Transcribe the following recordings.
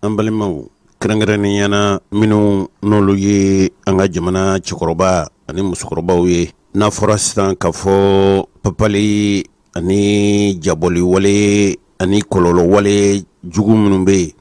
An balimaw, kɛrɛnkɛrɛnnenya na minnu n'olu ye an ka jamana cɛkɔrɔba ani musokɔrɔbaw ye, n'a fɔra sisan k'a fɔ papali ani jabɔli wale ani kɔlɔlɔ wale jugu minnu bɛ yen,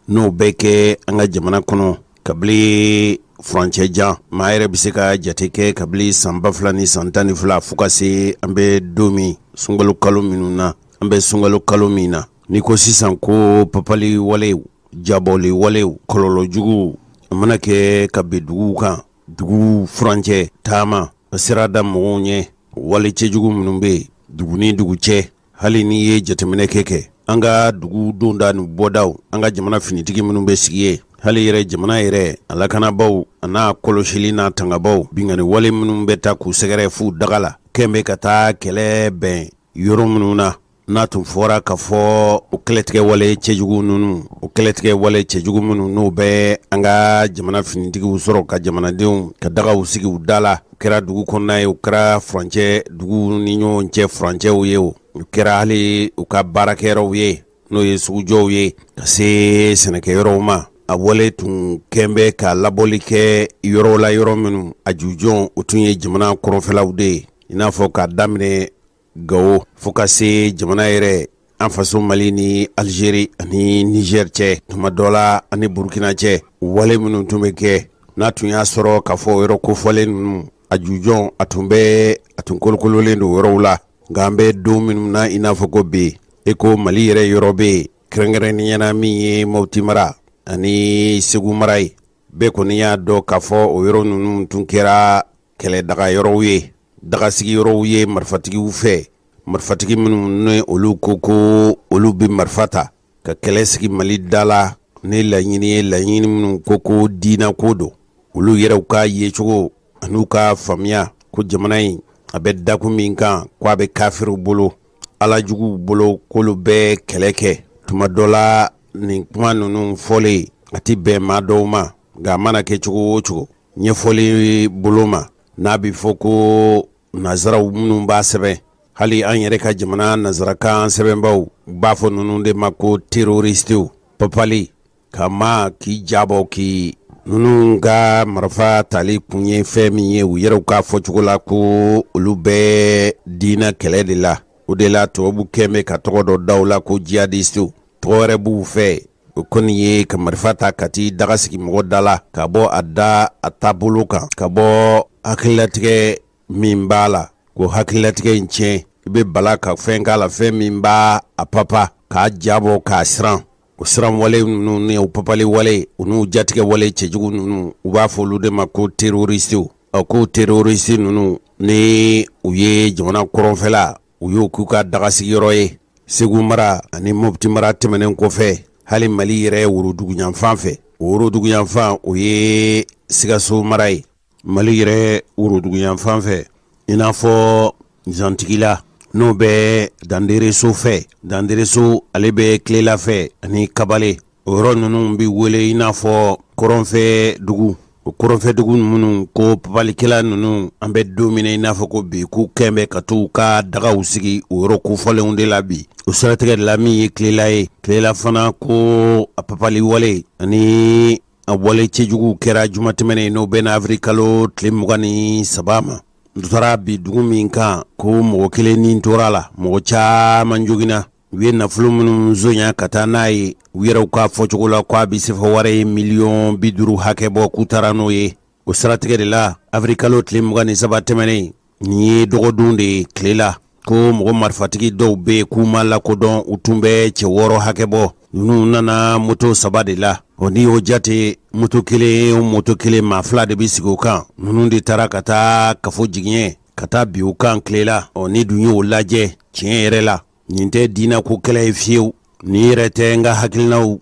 n'o bɛ kɛ an ka jamana kɔnɔ kabini furancɛ jan, maa yɛrɛ bɛ se ka jate kɛ kabini san 2012 fo ka se an bɛ don min, sunkalo kalo minnu na, an bɛ sunkalo kalo min na. N'i ko sisan ko papali walew, jabɔli walew, kɔlɔlɔ jugu a mana kɛ ka bin duguw kan, dugu furancɛ taama ka sira da mɔgɔw ɲɛ, wale cɛjugu minnu bɛ yen dugu ni dugu cɛ, hali n'i ye jateminɛ kɛ an ka dugu donda ni bɔdaw, an ka jamana finitigi minnu bɛ sigi yen, hali yɛrɛ jamana yɛrɛ a lakanabaw a n'a kɔlɔsili n'a tangabaw, binkanni wale minnu bɛ taa k'u sɛgɛrɛ f'u daga la, kɛn bɛ ka taa kɛlɛ bɛn yɔrɔ minnu na, n'a tun fɔra k'a fɔ o kɛlɛtigɛ wale cɛjugu ninnu, o kɛlɛtigɛ wale cɛjugu minnu n'o bɛ an ka jamana finitigiw sɔrɔ ka jamanadenw ka dagaw sigi u da la, u kɛra dugu kɔnɔna ye, u kɛra furancɛ dugu ni ɲɔgɔn cɛ furancɛw ye, o kɛra hali u ka baarakɛyɔrɔw ye, n'o ye sugujɔw ye, ka se sɛnɛkɛyɔrɔw ma, a wale tun kɛn bɛ ka labɔli kɛ yɔrɔw la, yɔrɔ minnu a jujɔn o tun ye jamana kɔrɔnfɛlaw de ye, i n'a fɔ k'a daminɛ Gawo fo ka se jamana yɛrɛ an faso Mali ni Alizeri ani Nizɛri cɛ, tuma dɔ la ani Burukina cɛ, wale minnu tun bɛ kɛ, n'a tun y'a sɔrɔ k'a fɔ yɔrɔ kofɔlen ninnu a jujɔn a tun bɛ a tun kolokololen don yɔrɔw la. Nka an bɛ don minnu na i n'a fɔ ko bi, e ko Mali yɛrɛ yɔrɔ bɛ yen, kɛrɛnkɛrɛnnenya na min ye Mɔti mara ani Segu mara ye, bɛɛ kɔni y'a dɔn k'a fɔ o yɔrɔ ninnu tun kɛra kɛlɛdaga yɔrɔw ye, dagasigi yɔrɔw ye marifatigiw fɛ, marifatigi minnu ni olu ko ko olu bɛ marifa ta ka kɛlɛ sigi Mali da la ni laɲini ye, laɲini minnu ko ko diinɛ ko don, olu yɛrɛw ka yecogo an'u ka faamuya ko jamana in a bɛ dakun min kan, ko a bɛ kafiriw bolo, ala juguw bolo, k'olu bɛ kɛlɛ kɛ. Tuma dɔ la nin kuma ninnu fɔlen a tɛ bɛn maa dɔw ma, nka a mana kɛ cogo o cogo ɲɛfɔli bolo ma, n'a bɛ fɔ ko nazaraw minnu b'a sɛbɛn, hali an yɛrɛ ka jamana nazarakan sɛbɛnbaw b'a fɔ ninnu de ma ko terroristew, papali ka maa k'i jabɔ k'i ninnu ka marifa tali kun ye fɛn min ye, u yɛrɛw k'a fɔcogo la ko olu bɛ diinɛ kɛlɛ de la. O de la tubabu kɛn bɛ ka tɔgɔ dɔ da u la ko jihadistew, tɔgɔ wɛrɛ b'u fɛ, o kɔni ye ka marifa ta ka t'i daga sigi mɔgɔ da la, ka bɔ a da a taabolo kan, ka bɔ hakililatigɛ min b'a la, k'o hakililatigɛ in tiɲɛ. I bɛ bala ka fɛn k'a la, fɛn min b'a a papa k'a jabɔ k'a siran. O siran wale ninnu ni o papali wale, u n'u jatigɛ wale cɛjugu ninnu, u b'a fɔ olu de ma ko terroristew. Ɔ, ko terroriste ninnu ni u ye jamana kɔrɔnfɛla, u y'o k'u ka dagasigiyɔrɔ ye, Segu mara ani Mopti mara tɛmɛnen kɔfɛ, hali Mali yɛrɛ woroduguyanfan fɛ. O woroduguyanfan, o ye Sikaso mara ye. Mali yɛrɛ woroduguyanfan fɛ, i n'a fɔ Zantigila, n'o bɛ Dandereso fɛ, Dandereso ale bɛ Kilela fɛ, ani Kabale, o yɔrɔ ninnu bɛ wele i n'a fɔ kɔrɔnfɛ dugu. O kɔrɔnfɛ dugu minnu ko papalikɛla ninnu, an bɛ don min na i n'a fɔ ko bi, k'u kɛn bɛ ka t'u ka dagaw sigi o yɔrɔ kofɔlenw de la bi. O siratigɛ de la, min ye Kilela ye, Kilela fana ko a papali wale ani a wale cɛjuguw kɛra juma tɛmɛnen, n'o bɛnna avril kalo tile 23 ma. N taara bi dugu min kan ko mɔgɔ kelen ni tora a la, mɔgɔ caman joginna. U ye nafolo minnu sonya ka taa n'a ye, u yɛrɛw ka fɔcogo la ko a bɛ sefa wari ye miliyɔn 50 hakɛ bɔ, k'u taara n'o ye. O siratigɛ de la, avril kalo tile 23 tɛmɛnen, nin ye dɔgɔdon de ye Kilela, ko mɔgɔ marifatigi dɔw bɛ yen k'u ma lakodɔn, u tun bɛ cɛ 6 hakɛ bɔ. Ninnu nana moto saba de la. O n'i y'o jate, moto kelen o moto kelen, maa fila de bɛ sigi o kan. Ninnu de taara ka taa kafo jigiɲɛ ka taa bin u kan Kilela. Ɔ, ni dun y'o lajɛ, tiɲɛ yɛrɛ la, nin tɛ diinɛ ko kɛlɛ ye fiyewu, nin yɛrɛ tɛ n ka hakilinaw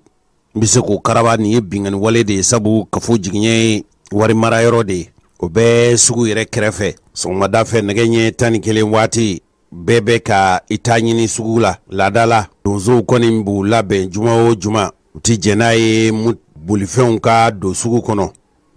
n bɛ se k'o karaba. Nin ye binkanni wale de ye, sabu kafo jigiɲɛ ye wari mara yɔrɔ de ye, o bɛ sugu yɛrɛ kɛrɛfɛ. Sɔgɔmada fɛ nɛgɛ ɲɛ 11 waati, bɛɛ bɛ ka i ta ɲini sugu la. Laada la, donsow kɔni b'u labɛn juma o juma, u tɛ jɛn n'a ye bolifɛnw ka don sugu kɔnɔ.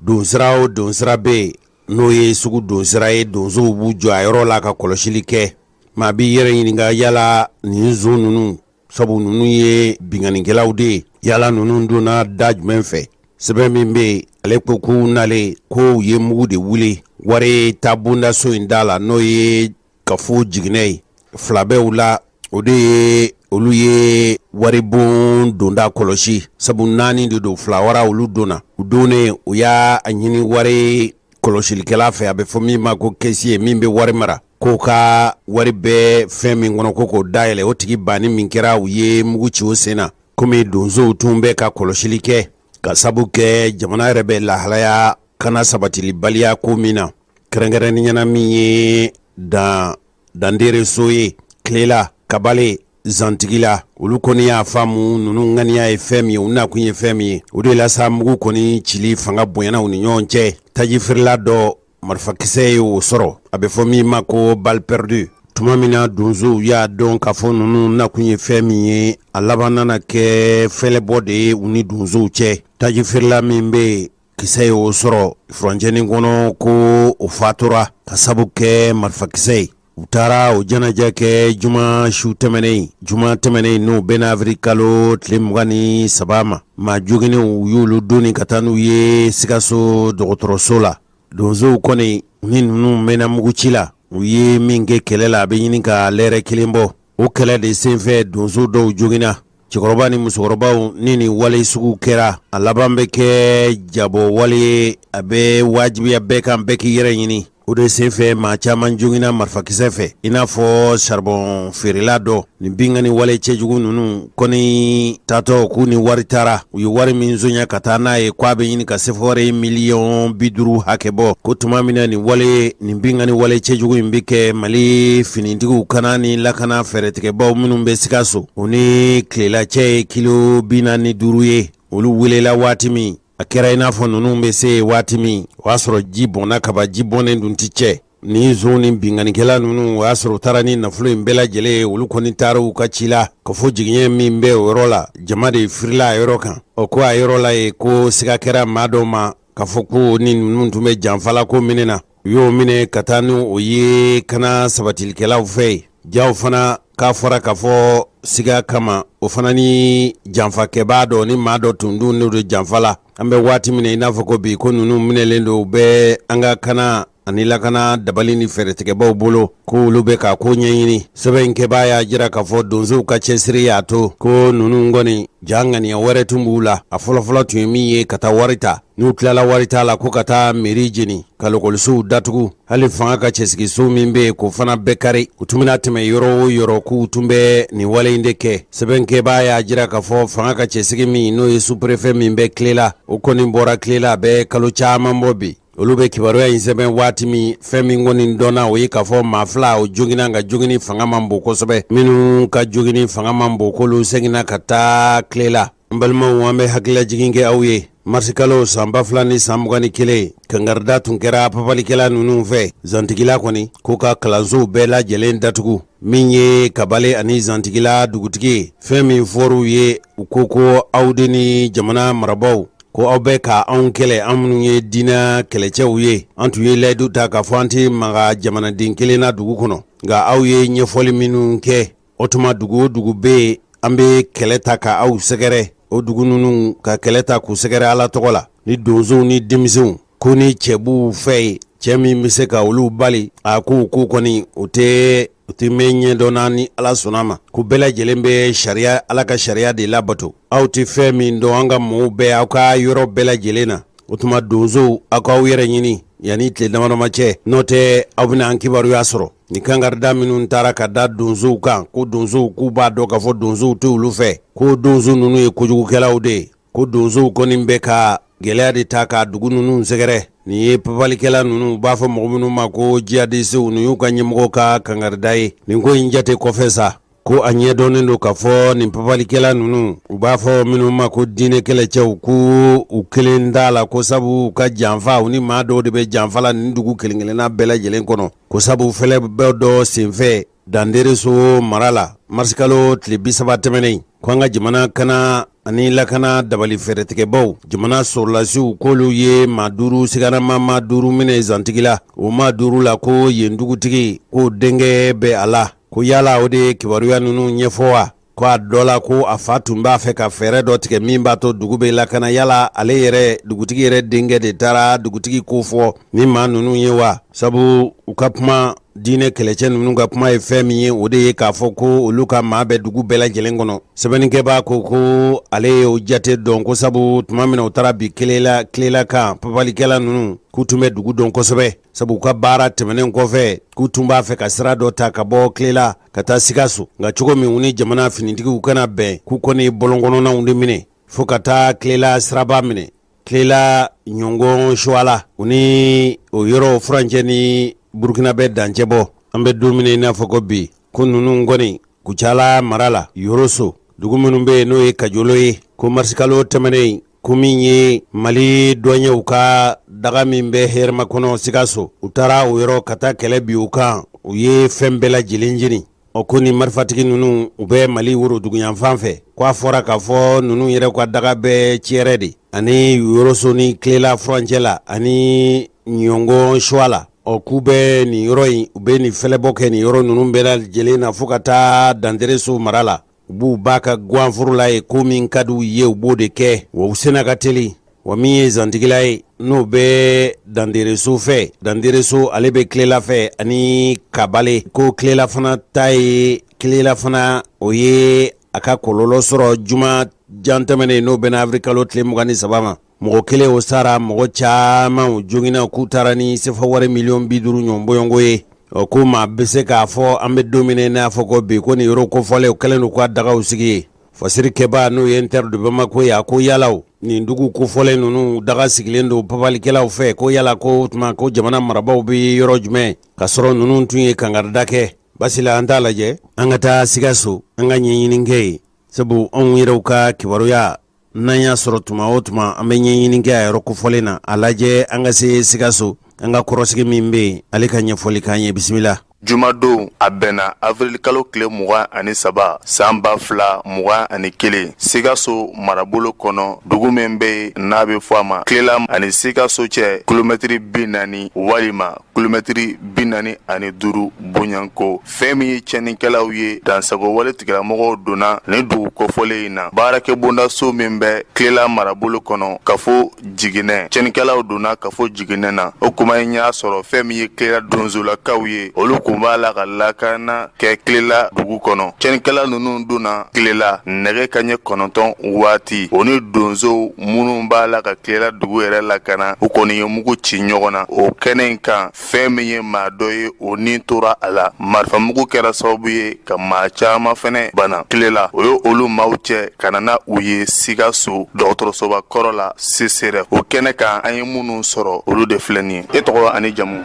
Donsira o donsira bɛ yen, n'o ye sugu donsira ye, donsow b'u jɔ a yɔrɔ la ka kɔlɔsili kɛ. Maa b'i yɛrɛ ɲininka yala nin zon ninnu Sabu ninnu ye binkannikɛlaw de ye. Yala ninnu donna da jumɛn fɛ? Sɛbɛn min bɛ yen, ale ko k'u nalen ko u ye mugu de wuli wari ta bondaso in da la, n'o ye kafo jiginɛ ye filabɛw la. O de ye olu ye waribon donda kɔlɔsi, sabu naani de don, fila wara olu donna. U donnen, u y'a ɲini wari kɔlɔsilikɛla fɛ, a bɛ fɔ min ma ko caissier, min bɛ wari mara, k'o ka wari bɛ fɛn min kɔnɔ, ko k'o dayɛlɛ. O tigi banni min kɛra, u ye mugu ci o sen na, komi donsow tun bɛ ka kɔlɔsili kɛ ka sabu kɛ jamana yɛrɛ bɛ lahalaya kana sabatilibaliya ko min na, kɛrɛnkɛrɛnnenya na min ye dan Dandereso ye Kilela, Kabale, Zantigila. Olu kɔni y'a faamu ninnu ŋaniya ye fɛn min ye, u nakun ye fɛn min ye. O de la sa, mugu kɔni cili fanga bonyana u ni ɲɔgɔn cɛ. Tajifeerela dɔ marifakisɛ ye o sɔrɔ, a bɛ fɔ min ma ko balle perdue. Tuma min na donsow y'a dɔn k'a fɔ ninnu nakun ye fɛn min ye, a laban nana kɛ fɛlɛbɔ de ye u ni donsow cɛ. Tajifeerela min bɛ yen, kisɛ ye o sɔrɔ furancɛnin kɔnɔ, ko o fatura ka sabu kɛ marifakisɛ ye. U taara o jɛnajɛ kɛ juma su tɛmɛnen, juma tɛmɛnen n'o bɛnna avril kalo tile 23 ma. Maa joginnenw, u y'olu doni ka taa n'u ye Sikaso dɔgɔtɔrɔso la. Donsow kɔni ni ninnu mɛnna muguci la. U ye min kɛ kɛlɛ la, a bɛ ɲini ka lɛrɛ kelen bɔ. O kɛlɛ de senfɛ, donso dɔw joginna. Cɛkɔrɔba ni musokɔrɔbaw, ni nin wale sugu kɛra, a laban bɛ kɛ jabɔ wale ye. A bɛ wajibiya bɛɛ kan, bɛɛ k'i yɛrɛ ɲini. O de senfɛ, maa caman joginna marifakisɛ fɛ, i n'a fɔ saribɔn feerela dɔ. Nin binkanni wale cɛjugu ninnu kɔni taatɔ, k'u ni wari taara. U ye wari min sonya ka taa n'a ye, k'a bɛ ɲini ka sefa wari miliyɔn 50 hakɛ bɔ. Ko tuma min na nin wale, nin binkanni wale cɛjugu in bɛ kɛ, Mali finitigiw kana ni lakana fɛɛrɛtigɛbaw minnu bɛ Sikaso, o ni Kilela cɛ ye kilo 45 ye, olu welela waati min, a kɛra i n'a fɔ ninnu bɛ se waati min, o y'a sɔrɔ ji bɔnna kaba. Ji bɔnnen dun tɛ cɛ. Ni zon ni binkannikɛla ninnu, o y'a sɔrɔ u taara ni nafolo in bɛɛ lajɛlen ye. Olu kɔni taara u ka ci la. Kafo jigiɲɛ min bɛ o yɔrɔ la, jama de firila a yɔrɔ kan. O ko a yɔrɔ la ye ko siga kɛra maa dɔ ma k'a fɔ ko ni ninnu tun bɛ janfala ko minɛ na. U y'o minɛ ka taa ni o ye kana sabatilikɛlaw fɛ yen. Jaw fana k'a fɔra k'a fɔ siga kama, o fana ni janfakɛbaa dɔ ni maa dɔ tun dun n'o de janfa la. An bɛ waati min na i n'a fɔ ko bi, ko ninnu minɛlen don, u bɛ an ka kana ani lakana dabali ni fɛɛrɛtigɛbaw bolo, ko olu bɛ ka ko ɲɛɲini. Sɛbɛn in kɛbaa y'a jira k'a fɔ donsow ka cɛsiri y'a to ko ninnu kɔni ja ŋaniya wɛrɛ tun b'u la. A fɔlɔfɔlɔ tun ye min ye, ka taa wari ta. N'u tilala wari ta la, ko ka taa meri jeni, ka lɔkɔlisow datugu, hali fanga ka cɛsigiso min bɛ yen, k'o fana bɛɛ kari. U tun bɛna tɛmɛ yɔrɔ o yɔrɔ, k'u tun bɛ nin wale in de kɛ. Sɛbɛnkɛbaa y'a jira k'a fɔ fanga ka cɛsigi min, n'o ye sous-préfet min bɛ Kilela, o kɔni bɔra Kilela a bɛ kalo caman bɔ bi. Olu bɛ kibaruya in sɛbɛn waati min, fɛn min kɔni dɔnna, o ye k'a fɔ maa fila o joginna, nka jogini fanga man bon kosɛbɛ. Minnu ka jogini fanga man bon, k'olu seginna ka taa Kilela. N balimaw, an bɛ hakililajigin kɛ aw ye, marisikalo san 2021, kangarida tun kɛra papalikɛla ninnu fɛ Zantigila kɔni, k'u ka kalansow bɛɛ lajɛlen datugu. Min ye Kabale ani Zantigila dugutigi ye, fɛn min fɔr'u ye, u ko ko aw de ni jamana marabaaw, ko aw bɛ ka anw kɛlɛ, an minnu ye diinɛ kɛlɛcɛw ye. An tun ye layidu ta k'a fɔ an tɛ maga jamanaden kelen na dugu kɔnɔ, nka aw ye ɲɛfɔli minnu kɛ, o tuma dugu o dugu bɛ yen, an bɛ kɛlɛ ta ka aw sɛgɛrɛ, o dugu ninnu ka kɛlɛ ta k'u sɛgɛrɛ Ala tɔgɔ la, ni donsow ni denmisɛnw, ko ni cɛ b'u fɛ yen, cɛ min bɛ se ka olu bali. A ko ko kɔni o tɛ mɛn ɲɛdɔn na ni Ala sɔnna ma, ko bɛɛ lajɛlen bɛ sariya, Ala ka sariya de labato. Aw tɛ fɛn min dɔn, an ka mɔgɔw bɛɛ aw ka yɔrɔ bɛɛ lajɛlen na. O tuma donsow, aw k'aw yɛrɛ ɲini yanni tile damadama cɛ, n'o tɛ aw bɛna an kibaruya sɔrɔ. Nin kangarida minnu taara ka da donsow kan, ko donsow k'u b'a dɔn k'a fɔ donsow tɛ olu fɛ, ko donso ninnu ye kojugukɛlaw de ye, ko donsow kɔni bɛ ka gɛlɛya de ta ka dugu ninnu sɛgɛrɛ. Nin ye papalikɛla ninnu, u b'a fɔ mɔgɔ minnu ma ko jihadisiw, nin y'u ka ɲɛmɔgɔ ka kangarida ye. Nin ko in jate kɔfɛ sa, ko a ɲɛdɔnnen don k'a fɔ nin papalikɛla ninnu, u b'a fɔ minnu ma ko diinɛ kɛlɛcɛw, ko u kelen t'a la, ko sabu u ka janfa, u ni maa dɔw de bɛ janfa la nin dugu kelen-kelenna bɛɛ lajɛlen kɔnɔ, ko sabu fɛlɛbɔ dɔ senfɛ Dandereso mara la, marisikalo tile 30 tɛmɛnen, ko an ka jamana kana ani lakana dabali fɛɛrɛtigɛbaw, jamana sɔrɔlasiw, k'olu ye maa duuru, siganama maa duuru minɛ Zantigila. O maa duuru la, ko yen dugutigi, k'o denkɛ bɛ a la. Ko yala o de ye kibaruya ninnu ɲɛfɔ wa? Ko a dɔ la ko a fa tun b'a fɛ ka fɛɛrɛ dɔ tigɛ min b'a to dugu bɛ lakana. Yala ale yɛrɛ dugutigi yɛrɛ denkɛ de taara dugutigi ko fɔ ni maa ninnu ye wa? Sabu u ka kuma, diinɛ kɛlɛcɛ ninnu ka kuma ye fɛn min ye, o de ye k'a fɔ ko olu ka maa bɛ dugu bɛɛ lajɛlen kɔnɔ. Sɛbɛnnikɛbaa ko ko ale ye o jate dɔn, ko sabu tuma min na u taara bin Kilela kan, papalikɛla ninnu k'u tun bɛ dugu dɔn kosɛbɛ, sabu u ka baara tɛmɛnen kɔfɛ, k'u tun b'a fɛ ka sira dɔ ta ka bɔ Kilela ka taa Sikaso. Nka cogo min u ni jamana finitigiw kana bɛn, k'u kɔni bɔlɔnkɔnɔnaw de minɛ fo ka taa Kilela siraba minɛ, Kilela Ɲɔngɔn Suwala, u ni o yɔrɔ furancɛ ni Burukina bɛ dancɛ bɔ. An bɛ don min na i n'a fɔ ko bi, ko ninnu kɔni Kucala mara la, Yoroso dugu minnu bɛ yen n'o ye Kajolo ye, ko marisikalo tɛmɛnen, ko min ye Mali douaniers ka daga min bɛ Hɛrɛmakɔnɔ Sikaso, u taara o yɔrɔ ka taa kɛlɛ bin u kan, u ye fɛn bɛɛ lajɛlen jeni. Ɔ ko ni marifatigi ninnu, u bɛ Mali woroduguyanfan fɛ. Ko a fɔra k'a fɔ ninnu yɛrɛ ka daga bɛ Ciyɛrɛ de ani Yoroso ni Kilela furancɛ la ani Ɲɔngɔn Suwala. Ɔ k'u bɛ nin yɔrɔ in, u bɛ nin fɛlɛbɔ kɛ nin yɔrɔ ninnu bɛɛ lajɛlen na fo ka taa Dantereso mara la. U b'u ba ka gwanforo la ye, ko min ka di u ye, u b'o de kɛ, wa u senna ka teli. Wa min ye Zantigila ye, n'o bɛ Dantereso fɛ, Dantereso ale bɛ Kilela fɛ ani Kabale, ko Kilela fana ta ye, Kilela fana o ye a ka kɔlɔlɔ sɔrɔ juma jan tɛmɛnen, n'o bɛnna avril kalo tile 23 ma. Mɔgɔ kelen o sara, mɔgɔ caman o joginna. K'u taara ni sefa wari miliyɔn 50 ɲɔgɔn bɔɲɔgɔnko ye. Ɔ ko maa bɛ se k'a fɔ an bɛ don min n'a fɔ ko bi, ko nin yɔrɔ kofɔlen, o kɛlen don ka dagaw sigi ye. Fasiri kɛbaa, n'o ye Inter de Bamako ye, a ko yala nin dugu kofɔlen ninnu daga sigilen don papalikɛlaw fɛ, ko yala ko tuma ko jamana marabaaw bɛ yɔrɔ jumɛn ka sɔrɔ ninnu tun ye kankarida kɛ? Basi la, an t'a lajɛ, an ka taa Sikaso, an ka ɲɛɲini kɛ yen, sabu anw yɛrɛw ka kibaruya, n'an y'a sɔrɔ tuma o tuma, an bɛ ɲɛɲini kɛ a yɔrɔ kofɔlen na. A lajɛ an ka se Sikaso, an ka kɔrɔsigi min bɛ yen, ale ka ɲɛfɔli k'an ye. Bisimila. Jumadon, a bɛnna avirilikalo tile 23 san 2021, Sikaso marabolo kɔnɔ, dugu min bɛ yen n'a bɛ fɔ a ma Kilela, ani Sikaso cɛ kilomɛtiri 40 walima kilomɛtiri 45 bonyanko, fɛn min ye tiɲɛnikɛlaw ye, dansago wale tigilamɔgɔw donna nin dugu kofɔlen in na, baarakɛ bondaso min bɛ Kilela marabolo kɔnɔ, kafo Jiginɛ. Tiɲɛnikɛlaw donna kafo Jiginɛ na. O kuma in y'a sɔrɔ fɛn min ye Kilela donsolakaw ye, olu kun b'a la ka lakana kɛ Kilela dugu kɔnɔ. Tiɲɛnikɛla ninnu donna Kilela nɛgɛ kaɲɛ 9 waati. O ni donsow minnu b'a la ka Kilela dugu yɛrɛ lakana, u kɔni ye mugu ci ɲɔgɔn na o kɛnɛ in kan. Fɛn min ye maa dɔ ye, o ni tora a la. Marifamugu kɛra sababu ye ka maa caman fɛnɛ bana Kilela. O ye olu maaw cɛ ka na u ye Sikaso dɔgɔtɔrɔsoba kɔrɔ la, CSRéf. O kɛnɛ kan, an ye minnu sɔrɔ, olu de filɛ nin ye. E tɔgɔ ani jamu?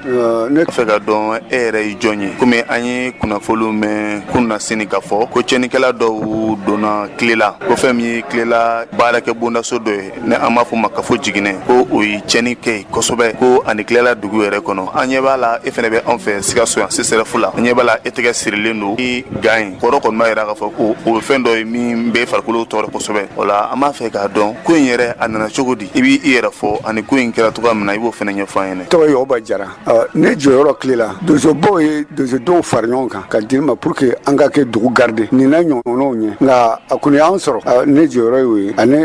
Ne fɛ ka dɔn e yɛrɛ ye jɔn ye, komi an ye kunnafoniw mɛn kunasini k'a fɔ ko tiɲɛnikɛla dɔw donna Kilela, ko fɛn min ye Kilela baarakɛ bondaso dɔ ye ni an b'a fɔ ma kafo Jiginɛ, ko o ye tiɲɛni kɛ kosɛbɛ, ko ani Kilela dugu yɛrɛ kɔnɔ. An ɲɛ b'a la e fɛnɛ bɛ anw fɛ Sikaso yan CSRéf la. An ɲɛ b'a la e tɛgɛ sirilen don ni gant ye. Kɔrɔ kɔni b'a yira k'a fɔ ko o ye fɛn dɔ ye min bɛ farikolo tɔɔrɔ kosɛbɛ. O la, an b'a fɛ k'a dɔn ko in yɛrɛ a nana cogo di. I b'i yɛrɛ fɔ ani ko in kɛra cogoya min na, i b'o fɛnɛ ɲɛfɔ an ɲɛna. Tɔgɔ Yakuba Jara. Ne jɔyɔrɔ Kilela, donsobaw ye donsodenw fara ɲɔgɔn kan ka di ma pour que an ka kɛ dugu garde nin n'a ɲɔgɔnnaw ɲɛ. Nka a kɔni y'an sɔrɔ, ne jɔyɔrɔ y'o ye, ani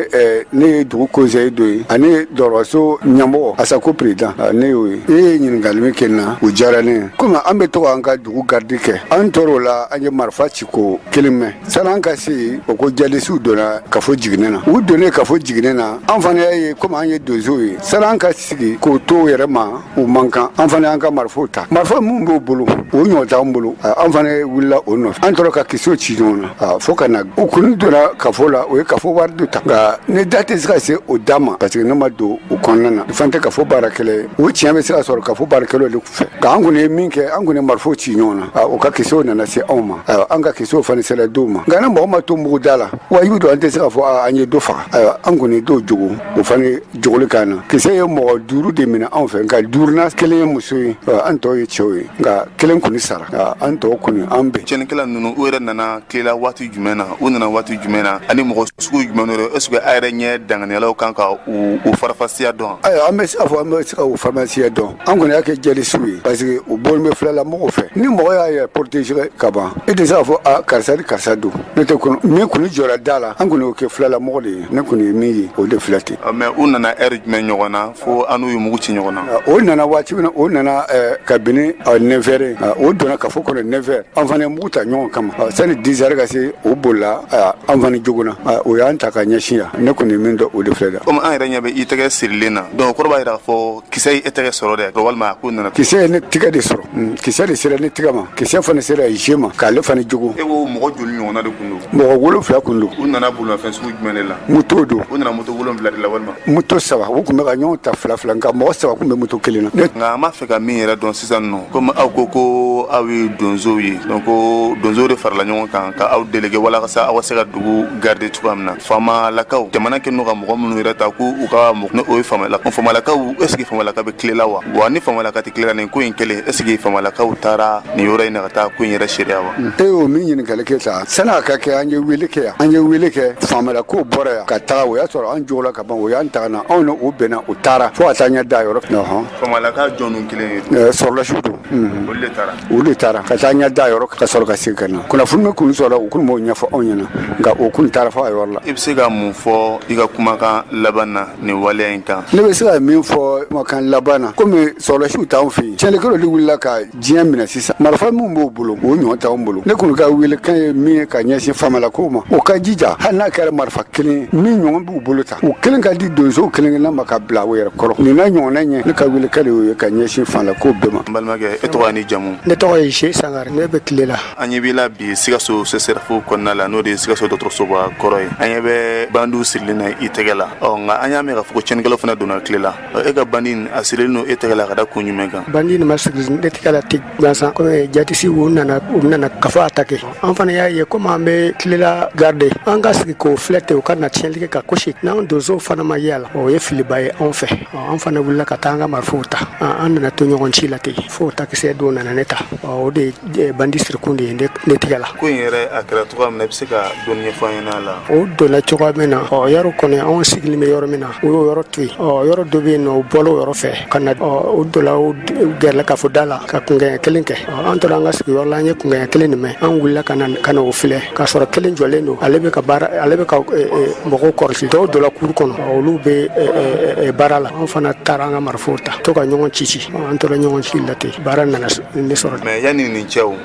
ne ye dugu conseiller dɔ ye, ani dɔgɔtɔrɔso ɲɛmɔgɔ ASACO président, ne y'o ye. E ye ɲininkali min kɛ n na, o diyara ne ye. Komi an bɛ to an ka dugu garde kɛ, an tor'o la, an ye marifa ci ko kelen mɛn. Sani an ka se yen, o ko djihadistew donna kafo Jiginɛ na. U donnen kafo Jiginɛ na, an fana y'a ye komi an ye donsow ye, sani an ka sigi k'o to yɛrɛ ma, u man kan, an fana y'an ka marifaw ta. Marifa minnu b'o bolo, o ɲɔgɔn t'an bolo. An fana wulila o nɔfɛ, an tora ka kisɛw ci ɲɔgɔn na fo ka na u kɔni donna kafo la. O ye kafo wari dɔ ta, nka ne da tɛ se ka se o da ma parce que ne ma don o kɔnɔna na. Fan tɛ kafo baarakɛla ye, o tiɲɛ bɛ se ka sɔrɔ kafo baarakɛlaw de fɛ. Nka an kɔni ye min kɛ, an kɔni ye marifaw ci ɲɔgɔn na, o ka kisɛw nana se anw ma. Ayiwa, an ka kisɛw fana sera dɔw ma. Nka ni mɔgɔ ma to mugu da la, wajibi don, an tɛ se k'a fɔ an ye dɔ faga. Ayiwa, an kɔni dɔw jogo, o fana jogoli kan na. Kisɛ ye mɔgɔ duuru de minɛ anw fɛ, nka duurunan kelen ye muso ye, an tɔw ye cɛw ye. Nka kelen Kelen kɔni sara, an tɔw kɔni an bɛ. Tiɲɛnikɛla ninnu, u yɛrɛ nana Kilela waati jumɛn na? U nana waati jumɛn na ani mɔgɔ sugu jumɛn don? Est ce que a yɛrɛ ɲɛ danganiyalaw kan ka u farafasiya dɔn? Ayiwa, an bɛ se k'a fɔ an bɛ se ka u farafasiya dɔn. An kɔni y'a kɛ jɛlisiw ye, parce que u bɔlen bɛ filala mɔgɔw fɛ. Ni mɔgɔ y'a yɛrɛ protéger ka ban, e tɛ se k'a fɔ a karisa ni karisa don. Ne tɛ kɔnɔ min kɔni jɔra da la, an kɔni y'o kɛ filala mɔgɔ de ye. Ne kɔni ye min ye, o de filɛ ten. Mais u nana heure jumɛn ɲɔgɔn na fo an n'u ye mugu ci ɲɔgɔn na? O nana waati min na, o nana kabini 9 heures. O donna kafo kɔnɔ 9 heures. An fana ye mugu ta ɲɔgɔn kama sani 10 heures ka se. O bolila, an fana jogona. O y'an ta ka ɲɛsin yan. Ne kɔni ye min dɔn, o de filɛ dɛ. Komi an yɛrɛ ɲɛ bɛ i tɛgɛ sirilen na, donc o kɔrɔ b'a jira k'a fɔ kisɛ ye e tɛgɛ sɔrɔ dɛ, walima a ko nana? Kisɛ ye ne tɛgɛ de sɔrɔ. Kisɛ de sera ne tɛgɛ ma, kisɛ fana sera je ma k'ale fana jogo. E ko mɔgɔ joli ɲɔgɔnna de kun don? Mɔgɔ 7 kun don. U nana bolimafɛn sugu jumɛn de la? Moto don. U nana moto 7 de la walima? Moto 3. U tun bɛ ka ɲɔgɔn ta fila fila, nka mɔgɔ 3 kun bɛ moto kelen na. Nka an b'a fɛ ka min yɛrɛ dɔn sisan nɔ, komi aw ko ko aw ye donsow ye, donc ko donsow de farala ɲɔgɔn kan ka aw délégué walasa aw ka se ka dugu garder cogoya min na, faamalakaw, jamana kɛlen don ka mɔgɔ minnu yɛrɛ ta ko u ka mɔgɔ, o ye faamalakaw. Est ce que faamalaka bɛ Kilela wa? Wa ni faamalaka tɛ Kilela, nin ko in kɛlen, est ce que faamalakaw taara nin yɔrɔ in na ka taa ko in yɛrɛ seereya wa? E y'o min ɲininkali kɛ sa, sani a ka kɛ, an ye wele kɛ yan. An ye wele kɛ, faamalakaw bɔra yan ka taga. O y'a sɔrɔ an jogola ka ban. O y'an ta ka na, anw ni o bɛnna, o taara fo ka taa ɲɛ da yɔrɔ. Faamalaka jɔnw kelen ye? Sɔrɔlasiw don. Olu de taara? Olu de taara ka taa ɲɛ da yɔrɔ ka sɔrɔ ka segin ka na. Kunnafoni min kun sɔrɔ, u kun m'o ɲɛfɔ anw ɲɛna, nka o kun taara fo a yɔrɔ la. I bɛ se ka mun fɔ i ka kumakan laban na nin waleya in kan? Ne bɛ se ka min fɔ kumakan laban na, komi sɔrɔlasiw t'anw fɛ yen, tiɲɛnikɛlaw de wulila ka diɲɛ minɛ sisan. Marifa min b'o bolo, o ɲɔgɔn t'anw bolo. Ne kɔni ka welekan ye min ye ka ɲɛsin faamalakaw ma, o ka jija, hali n'a kɛra marifa kelen ye min ɲɔgɔn b'u bolo ta, u kelen ka di donsow kelen kelenna ma ka bila o yɛrɛ kɔrɔ. Nin n'a ɲɔgɔnna ɲɛ, ne ka welekan de y'o ye ka ɲɛsin faamalakaw bɛɛ ma. N balimakɛ, e tɔgɔ ni jamu? Ne tɔgɔ ye Se Sangare, ne bɛ Kilela. An ɲɛ b'i la bi Sikaso CSRéf kɔnɔna la, n'o de ye Sikaso dɔgɔtɔrɔsoba kɔrɔ ye. An ɲɛ bɛ bandiw sirilen na i tɛgɛ la. Ɔ nka an y'a mɛn k'a fɔ ko tiɲɛnikɛlaw fana donna Kilela. E ka bandi a sirilen don e tɛgɛ la ka da kun jumɛn kan? Bandi nin ma siri ne tɛgɛ la ten gansan. Komi jihadisiw u nana kafo attaquer, an fana y'a ye komi an bɛ Kilela garder, an ka sigi k'o filɛ ten, u ka na tiɲɛli kɛ ka gosi n'an donsow fana ma ye a la, o ye filiba ye anw fɛ. An fana wulila ka taa an ka marifaw ta. An nana to ɲɔgɔn ci la ten fo ta kisɛ dɔw nana ne ta. O de ye bandi sirikun de ye ne tɛgɛ la. Ko in yɛrɛ, a kɛra cogoya min na, i bɛ se ka dɔɔni ɲɛfɔ an ɲɛna a la? O donna cogoya min na, ɔ yɔrɔ kɔni, anw sigilen bɛ yɔrɔ min na, o y'o yɔrɔ to yen. Ɔ yɔrɔ dɔ bɛ yen nɔ, o bɔla o yɔrɔ fɛ ka na. Ɔ o donna, o gɛrɛla ka fɔ da la ka kunkan kelen kɛ. An tora an ka sigiyɔrɔ la, an ye kunkan kelen nin mɛn. An wulila ka na ka na o filɛ k'a sɔrɔ kelen jɔlen don, ale bɛ ka baara, ale bɛ ka mɔgɔw kɔlɔsi. Dɔw donna kuru kɔnɔ, olu bɛ baara la. An fana taara an ka marifaw ta to ka ɲɔgɔn ci ci. An tora ɲɔgɔn ci la ten, baara nana ne sɔrɔ. Mais yanni nin cɛ o,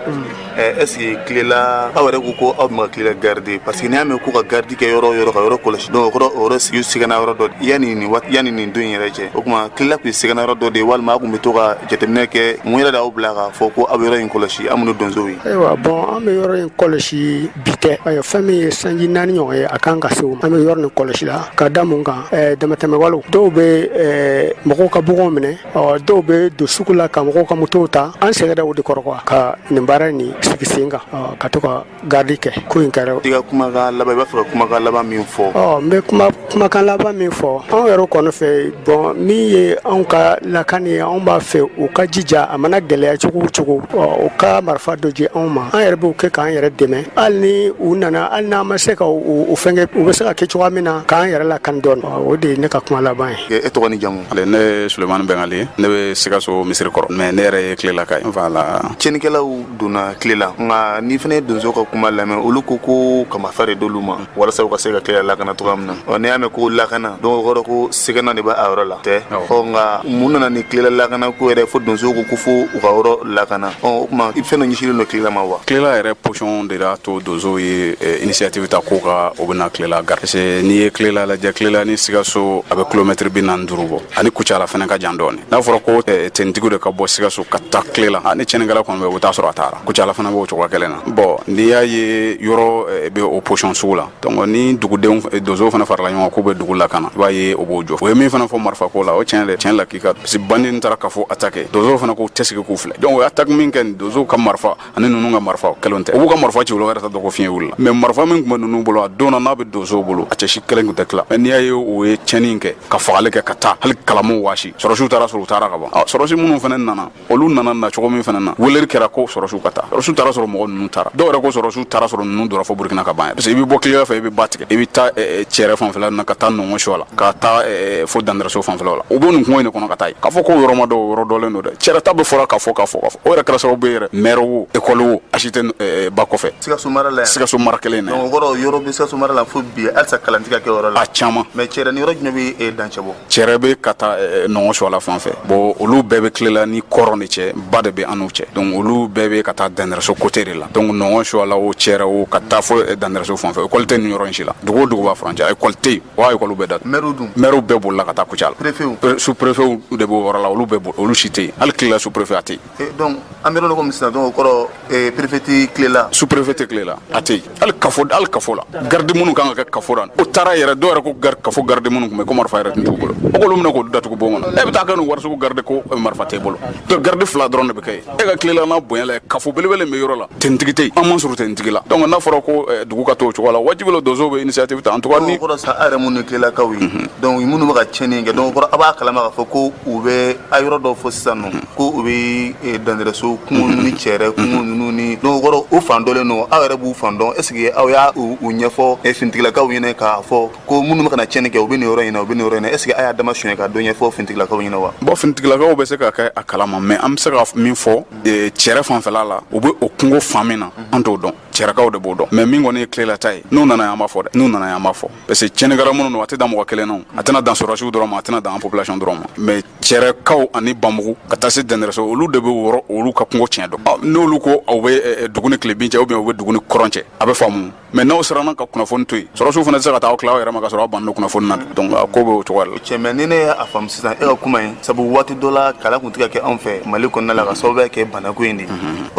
est ce que Kilela, aw yɛrɛ ko ko aw bɛ ka Kilela garder? Parce que n'i y'a mɛn ko ka garde kɛ yɔrɔ o yɔrɔ, ka yɔrɔ kɔlɔsi, donc o kɔrɔ, o yɔrɔ sigi sigana yɔrɔ dɔ. Yanni nin waati, yanni nin don in yɛrɛ cɛ, o tuma Kilela tun ye sigana yɔrɔ dɔ de ye, walima aw tun bɛ to ka jateminɛ kɛ? Mun yɛrɛ de y'aw bila k'a fɔ ko aw bɛ yɔrɔ in kɔlɔsi, aw minnu donsow ye? Ayiwa, bon, an bɛ yɔrɔ in kɔlɔsi bi tɛ. Ayiwa, fɛn min ye sanji 4 ɲɔgɔn ye, a kan ka se o ma. An bɛ yɔrɔ nin kɔlɔsi la ka da mun kan? Damatɛmɛ walew dɔw bɛ mɔgɔw ka baganw minɛ, ɔ dɔw bɛ don sugu la ka mɔgɔw ka motow ta. An sɛgɛnna o de kɔrɔ quoi, ka nin baara nin sigi sen kan, ka to ka garde kɛ. Ko in kɛra. I ka kumakan laban, i b'a fɛ ka kumakan laban min fɔ? Ɔ n bɛ kuma kumakan laban min fɔ, anw yɛrɛ kɔni fɛ, bon, min ye anw ka lakani ye, anw b'a fɛ u ka jija, a mana gɛlɛya cogo o cogo, ɔ u ka marifa dɔ di anw ma. An yɛrɛ b'o kɛ k'an yɛrɛ dɛmɛ. Hali ni u nana, hali n'an ma se ka o fɛnkɛ, u bɛ se ka kɛ cogoya min na k'an yɛrɛ lakani dɔɔni. O de ye ne ka kuma laban ye. E tɔgɔ ni jamu? Ale, ne ye Sulemani Bɛngali ye, ne bɛ Sikaso misiri kɔrɔ, mais ne yɛrɛ ye Kilelaka ye, voilà. Tiɲɛnikɛlaw donna Kilela, nka ni fana ye donso ka kuma lamɛn, olu ko ko ka marifa de d'olu ma walasa u ka se ka Kilela lakana cogoya min na. Ɔ n'i y'a mɛn ko lakana, donc o kɔrɔ ko sɛgɛnna de b'a a yɔrɔ la tɛ. Ɔ nka mun nana ni Kilela lakana ko yɛrɛ fo donsow ko ko fo u ka yɔrɔ lakana? Ɔ o tuma fɛn dɔ ɲɛsinnen don Kilela ma wa? Kilela yɛrɛ position de y'a to donsow ye initiative ta ko ka o bɛna Kilela gar, parce que n'i ye Kilela lajɛ, Kilela ni Sikaso a bɛ kilomètre 45 bɔ, ani Kucala fana ka jan dɔɔni. N'a fɔra ko tenitigiw de ka bɔ Sikaso ka taa Kilela, ni tiɲɛnikɛla kɔni bɛ, o t'a sɔrɔ a taara. Kucala fana b'o cogoya kelen na. Bon, n'i y'a ye yɔrɔ bɛ o position sugu la, donc ni dugudenw donsow fana farala ɲɔgɔn kan k'u bɛ dugu lakana, i b'a ye o b'o jɔ. O ye min fana fɔ marifako la, o tiɲɛ dɛ, tiɲɛ la k'i ka, parce que bandi taara ka fɔ attaquer, donsow fana k'u tɛ sigi k'u filɛ. Donc o ye attaque min kɛ, donsow ka marifa ani ninnu ka marifa kelen tɛ. U b'u ka marifa ci, olu yɛrɛ ta dɔn ko fiɲɛ wulila. Mais marifa min tun bɛ ninnu bolo a don na, n'a bɛ donsow bolo, a cɛ si kelen tun tɛ tila. Mais n'i y'a ye o ye tiɲɛni kɛ ka fagali kɛ ka taa, hali kalamu waasi, sɔrɔsiw taara sɔrɔ u taara ka ban. Sɔrɔsi minnu fana nana, olu Olu nana na cogo min fana na, weleli kɛra ko sɔrɔsiw ka taa. Sɔrɔsiw taara sɔrɔ mɔgɔ ninnu taara. Dɔw yɛrɛ ko sɔrɔsiw taara sɔrɔ ninnu donna fo Burukina ka ban yɛrɛ, parce que i bɛ bɔ Kilela fɛ, i bɛ ba tigɛ, i bɛ taa Cɛrɛ fanfɛla na, ka taa Nɔngɔn Suwa la, ka taa fo Dandɛrɛso fanfɛlaw la. U b'o nin kungo in de kɔnɔ ka taa yen. K'a fɔ ko yɔrɔ ma dɔn, o yɔrɔ dɔnlen don dɛ. Cɛrɛ ta bɛ fɔra k'a fɔ k'a fɔ k'a fɔ, o yɛrɛ kɛra sababu ye yɛrɛ, maire wo, école wo, a si tɛ ba kɔfɛ. Sikaso mara la yan. Sikaso mara kelen in na. Donc o kɔrɔ, yɔrɔ bɛ Sikaso mara la fo bi halisa kalan tɛ ka kɛ yɔrɔ la. A caman. Mais Cɛrɛ ni yɔrɔ jumɛn bɛ dancɛ bɔ? Cɛrɛ bɛ ka taa Nɔngɔn Suwala fan fɛ. Bon, olu bɛɛ bɛ Kilela ni kɔrɔn de cɛ, ba de bɛ an n'u cɛ. Donc olu bɛɛ bɛ ka taa Dandɛrɛso côté de la. Donc Nɔngɔn Suwala o, Cɛrɛ o, ka taa fo Dandɛrɛso fan fɛ, école tɛ nin yɔrɔ in si la. Dugu o dugu b'a furancɛ, école tɛ yen wa, école bɛɛ datugu. Maire dun? Maire bɛɛ bolila ka taa Kucala. Préfet? Sous préfet de b'o yɔrɔ la, olu bɛɛ bol, olu si tɛ yen. Hali Kilela sous préfet, a tɛ yen. Donc an bɛ yɔrɔ komi sisan, donc o kɔrɔ préfet tɛ Kilela? Sous préfet tɛ Kilela, a tɛ yen. Hali kafo, hali kafo la, garde minnu kan ka kɛ kafo la, o taara yɛrɛ. Dɔw yɛrɛ ko kafo garde minnu tun bɛ, ko marifa yɛrɛ tun t'u bolo. O k'olu minɛ k'olu datugu bon kɔnɔ. E bɛ taa kɛ nin wari sugu garde ko marifa t'e bolo. Donc garde fila dɔrɔn de bɛ kɛ yen. E ka Kilela n'a bonya la, kafo belebele bɛ yɔrɔ la, tenitigi tɛ yen, an ma sɔrɔ tenitigi la. Donc n'a fɔra ko dugu ka to o cogo la, wajibi la donsow bɛ initiative ta, en tout cas ni o kɔrɔ sa, aw yɛrɛ minnu ye Kilelakaw ye, donc minnu bɛ ka tiɲɛni kɛ, donc o kɔrɔ a b'a kalama k'a fɔ ko u bɛ a yɔrɔ dɔw fɔ sisan nɔ, ko u bɛ Dandɛrɛso kungo ninnu ni Cɛrɛ kungo ninnu ni, donc o kɔrɔ u fan dɔnlen don, aw yɛrɛ b'u fan dɔn. Est ce que aw y'a u ɲɛfɔ finitigilakaw ɲɛna k'a fɔ ko minnu bɛ ka na tiɲɛni kɛ, u bɛ nin yɔrɔ in na, u bɛ nin yɔrɔ in na? Est ce que a y'a dama suɲɛ ka dɔ ɲɛfɔ finitigilakaw ɲɛna wa? Bon, finitigilakaw bɛ se ka kɛ a kalama, mais an bɛ se ka min fɔ, Cɛrɛ fanfɛla la, u bɛ o kungo fan min na, an t'o dɔn, Cɛrɛkaw de b'o dɔn. Mais min kɔni ye Kilela ta ye, n'u nana yan, an b'a fɔ dɛ, n'u nana yan, an b'a fɔ, parce que tiɲɛnikɛla minnu don, a tɛ dan mɔgɔ kelen na, a tɛna dan sɔrɔdasiw dɔrɔn ma, a tɛna dan population dɔrɔn ma. Mais Cɛrɛkaw ani Banbugu ka taa se Dɛndɛrɛso, olu de bɛ wɔrɔ, olu ka kungo tiɲɛ dɔn. N'olu ko aw bɛ dugu ni tilebin cɛ, ou bien u bɛ dugu ni kɔrɔn cɛ, a bɛ faamu. Mais n'aw siranna ka kunnafoni to yen, sɔrɔdasiw fana tɛ se ka taa aw tila aw yɛrɛ ma ka sɔrɔ aw bannen don kunnafoni na. Donc a ko bɛ o cogoya la. Cɛ, mais ni ne y'a faamu sisan e ka kuma in, sabu waati dɔ la kalan tun tɛ ka kɛ anw fɛ Mali kɔnɔna la ka sababuya kɛ banako in de ye.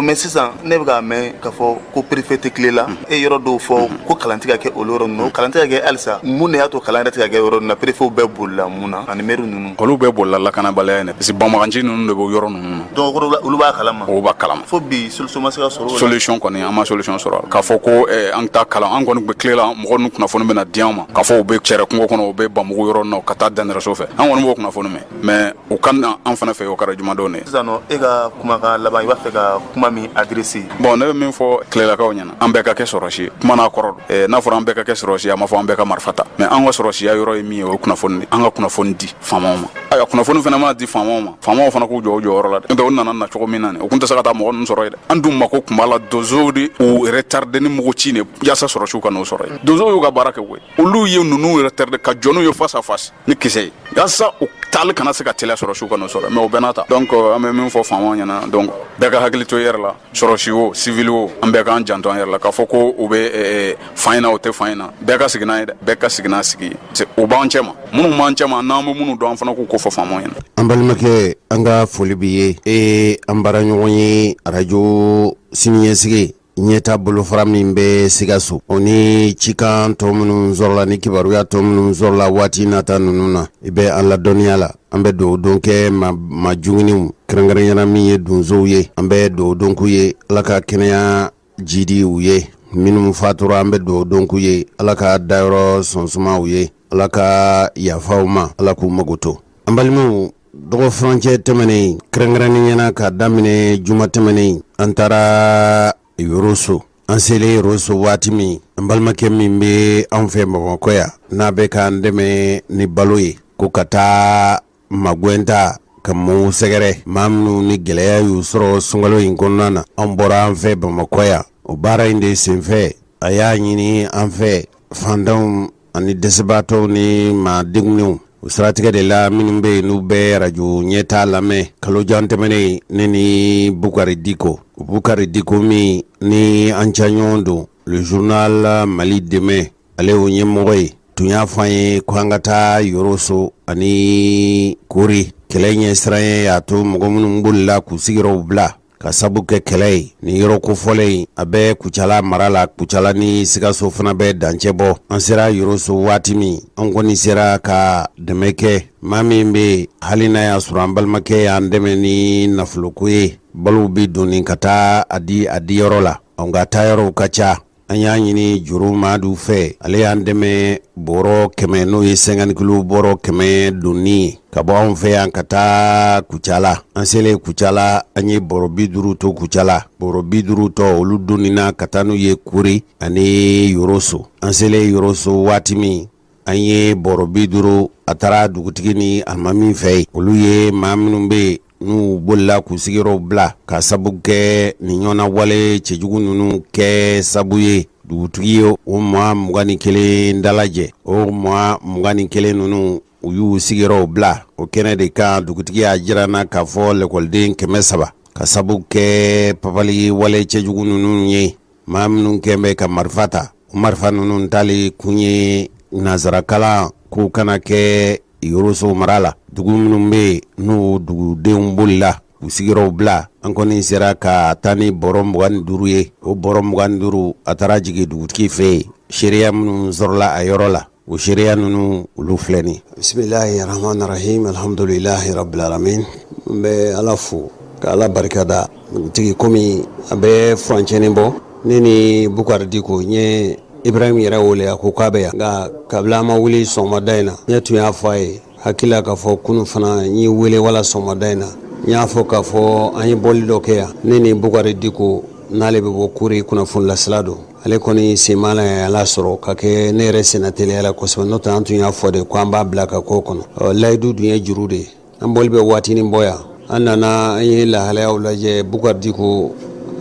Mais sisan ne bɛ k'a mɛn k'a fɔ ko préfet tɛ Kilela, e yɔrɔ dɔw fɔ ko kalan tɛ ka kɛ olu yɔrɔ ninnu, kalan tɛ ka kɛ halisa. Mun de y'a to kalan yɛrɛ tɛ ka kɛ yɔrɔ ninnu na? Préfet bɛɛ bolila mun na ani maire ninnu? Olu bɛɛ bolila lakanabaliya in de, parce que banbagaci ninnu de bɛ yɔrɔ ninnu na. Donc olu b'a kalama? Olu b'a kalama. Fo bi solution ma se ka sɔrɔ o la? Solution kɔni, an ma solution sɔrɔ k'a fɔ ko an taa kalan. An kɔni bɛ Kilela, mɔgɔ ninnu kunnafoni bɛna di an ma k'a fɔ u bɛ Cɛrɛ kungo kɔnɔ, u bɛ Banbugu yɔrɔ ninnu, ka taa Dɛndɛrɛso fɛ. An kɔni b'o kunnafoni mɛn, mais u ka na an fana fɛ, o kɛra jumadon de ye. Sisan nɔ, e ka kumakan laban, i b'a fɛ ka kuma min adressé? Bon, ne bɛ min fɔ Kilelakaw ɲɛna, an bɛɛ ka kɛ sɔrɔsi ye. Kuma n'a kɔrɔ don. N'a fɔra an bɛɛ ka kɛ sɔrɔsi ye, a ma fɔ an bɛɛ ka marifa ta, mais an ka sɔrɔsiya yɔrɔ ye min ye, o ye kunnafoni de. An ka kunnafoni di faamaw ma. Ayiwa, kunnafoni fana mana di faamaw ma, faamaw fana k'u jɔ u jɔyɔrɔ la dɛ. N'o tɛ, u nana na cogo min na nin, u tun tɛ se ka taa mɔgɔ ninnu sɔrɔ yen dɛ. An dun mako tun b'a la, donsow de u retarder ni mugu ci de yaasa sɔrɔsiw ka n'o sɔrɔ yen. Donsow y'u ka baara kɛ koyi. Olu ye ninnu retarder ka jɔ n'u ye face à face ni kisɛ ye, yaasa u taali kana se ka teliya, sɔrɔsiw ka n'o sɔrɔ. Mais o bɛɛ n'a ta, donc an bɛ min fɔ faamaw ɲɛna, donc bɛɛ ka hakili to i yɛrɛ la, sɔrɔsi o, civil o, an bɛɛ k'an janto an yɛrɛ la. K'a fɔ ko u bɛ fan in na, o tɛ fan in na, bɛɛ ka sigi n'a ye dɛ, bɛɛ ka sigi n'a sigi ye. O b'an cɛ ma, minnu b'an cɛ ma, n'an bɛ minnu dɔn, an fana k'u ko fɔ faamaw ɲɛna. An balimakɛ, an ka foli b'i ye. E an baaraɲɔgɔn ye arajo siniɲɛsigi ɲɛta bolofara min bɛ Sikaso, o ni cikan tɔ minnu sɔrɔla ni kibaruya tɔ minnu sɔrɔla waati nata ninnu na, i bɛ an ladɔnniya la. An bɛ dugawu don kɛ ma juguninw, kɛrɛnkɛrɛnyana min ye donsow ye, an bɛ dugawu don k'u ye, Ala ka kɛnɛya jidi u ye. Minnu fatura, an bɛ dugawu don k'u ye, Ala ka dayɔrɔ sɔnsuma u ye, Ala ka yafa u ma, Ala k'u mago to. An balimaw, dɔgɔ furancɛ tɛmɛnen, kɛrɛnkɛrɛnnenya na ka daminɛ juma tɛmɛnen, an taara Yoroso. An selen Yoroso waati min, an balimakɛ min bɛ an fɛ Bamakɔ yan, n'a bɛ k'an dɛmɛ ni balo ye, ko ka taa magwɛnta ka mɔgɔw sɛgɛrɛ, maa minnu ni gɛlɛya y'u sɔrɔ sunkalo in kɔnɔna na. An bɔra an fɛ Bamakɔ yan o baara in de senfɛ. A y'a ɲini an fɛ, fantanw ani dɛsɛbaatɔw ni maa degunnenw, o siratigɛ de la, minnu bɛ yen n'u bɛ arajo ɲɛta lamɛn, kalojan tɛmɛnen, ne ni Bukari Diko, Bukari Diko min ni an ca ɲɔgɔn don le journal Mali Demain, ale y'o ɲɛmɔgɔ ye, tun y'a fɔ an ye ko an ka taa Yoroso ani Kori. Kɛlɛ ɲɛsiran y'a to mɔgɔ minnu bolila k'u sigiyɔrɔw bila ka sabu kɛ kɛlɛ ye nin yɔrɔ kofɔlen in, a bɛ Kucala mara la. Kucala ni Sikaso fana bɛ dancɛ bɔ. An sera Yoroso waati min, an kɔni sera ka dɛmɛ kɛ maa min bɛ yen, hali n'a y'a sɔrɔ an balimakɛ y'an dɛmɛ ni nafoloko ye. Balow bɛ donni ka taa a di a diyɔrɔ la, nka taayɔrɔw ka ca. An y'a ɲini Joro Madu fɛ, ale y'an dɛmɛ bɔrɔ 100, n'o ye 50 kilo bɔrɔ 100 donni ye ka bɔ anw fɛ yan ka taa Kucala. An selen Kucala, an ye bɔrɔ 50 to Kucala, bɔrɔ 50 tɔ olu donnina ka taa n'u ye Kori ani Yoroso. An selen Yoroso waati min, an ye bɔrɔ 50, a taara dugutigi ni alimami fɛ yen. Olu ye maa minnu bɛ yen n'u bolila k'u sigiyɔrɔw bila ka sabu kɛ nin ɲɔgɔnna wale cɛjugu ninnu kɛ sabu ye. Dugutigi ye o maa 21 dalajɛ. O maa 21 ninnu, u y'u sigiyɔrɔw bila o kɛnɛ de kan. Dugutigi y'a jira an na k'a fɔ lɛkɔliden 300, ka sabu kɛ papali wale cɛjugu ninnu ye, maa minnu kɛn bɛ ka marifa ta, o marifa ninnu tali kun ye nansarakalan k'u kana kɛ Yoroso mara la. Dugu minnu bɛ yen n'u dugudenw bolila u sigiyɔrɔw bila, an kɔni sera ka taa ni bɔrɔ 25 ye. O bɔrɔ 25, a taara jigin dugutigi fɛ yen. Seereya minnu sɔrɔla a yɔrɔ la, o seereya ninnu, olu filɛ nin. Bisimilahi rahman rahim, alhamdulilahi rabbil alamin. N bɛ Ala fo ka Ala barika da. Dugutigi, komi a bɛ furancɛnin bɔ, ne ni Bukari Diko, n ye Ibrahim yɛrɛ wele, a ko k'a bɛ yan, nka kabini an ma wuli sɔgɔmada in na, ne tun y'a fɔ a ye hakili la k'a fɔ kunun fana n y'i wele wala sɔgɔmada in na, n y'a fɔ k'a fɔ an ye bɔli dɔ kɛ yan, ne ni Bukari Diko, n'ale bɛ bɔ Kori, kunnafoni lasela don. Ale kɔni sen ma na ala sɔrɔ ka kɛ ne yɛrɛ senna teliya la kosɛbɛ, n'o tɛ an tun y'a fɔ de ko an b'a bila ka k'o kɔnɔ. Layidu dun ye juru de ye. An bɔli bɛ waatinin bɔ yan, an nana, an ye lahalayaw lajɛ. Bukari Diko,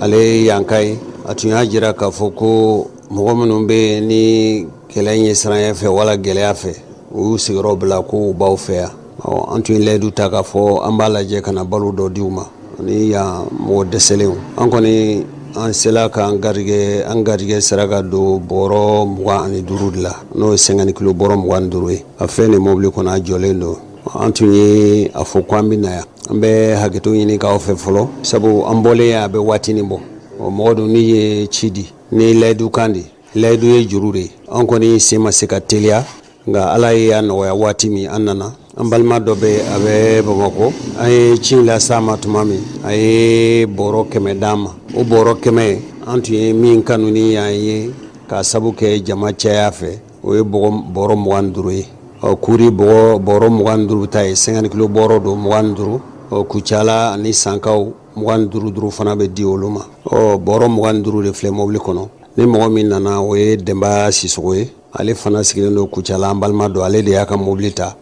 ale ye yanka ye, a tun y'a jira k'a fɔ ko mɔgɔ minnu bɛ yen ni kɛlɛ ɲɛ siranya fɛ wala gɛlɛya fɛ, u y'u sigiyɔrɔ bila, ko u b'aw fɛ yan. An tun ye layidu ta k'a fɔ an b'a lajɛ ka na balo dɔ di u ma ani yan mɔgɔ dɛsɛlenw. An kɔni an sela k'an garijɛgɛ, an garijɛgɛ sera ka don bɔrɔ 25 de la, n'o ye 50 kilo bɔrɔ 25 ye. A filɛ nin mobili kɔnɔ, a jɔlen don. An tun ye a fɔ ko an bɛ na yan, an bɛ hakɛto ɲini k'aw fɛ fɔlɔ, sabu an bɔlen yan a bɛ waatinin bɔ. Mɔgɔ dun n'i ye ci di ni layidu kan di, layidu ye juru de ye. An kɔni sen ma se ka teliya, nka Ala ye y'a nɔgɔya waati min, an nana. An balima dɔ bɛ, a bɛ Bamakɔ, an ye ci las'a ma tuma min, a ye bɔrɔ 100 d'an ma. O bɔrɔ 100, an tun ye min kanu ni y'an ye k'a sabu kɛ jama caya fɛ, o ye bɔrɔ 25 ye. Ɔ Kuri bɔrɔ 25 ta ye, 50 kilo bɔrɔ don, 25. Ɔ Kucala ani Sankaw, 25 duuru fana bɛ di olu ma. Ɔ bɔrɔ 25 de filɛ mobili kɔnɔ. Ni mɔgɔ min nana, o ye Denba Sisogo ye, ale fana sigilen don Kucala, an balima don. Ale de y'a ka mobili ta